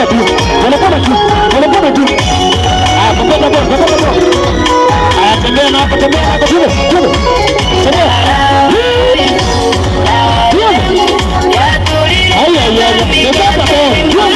Pole tu. Pole pole tu. Pole pole tu. Haya, popote hapo, popote hapo. Haya, tembea na hapo, tembea na hapo, twende, twende. Tembea. Twende. Haya, haya, haya. Popote hapo. Twende.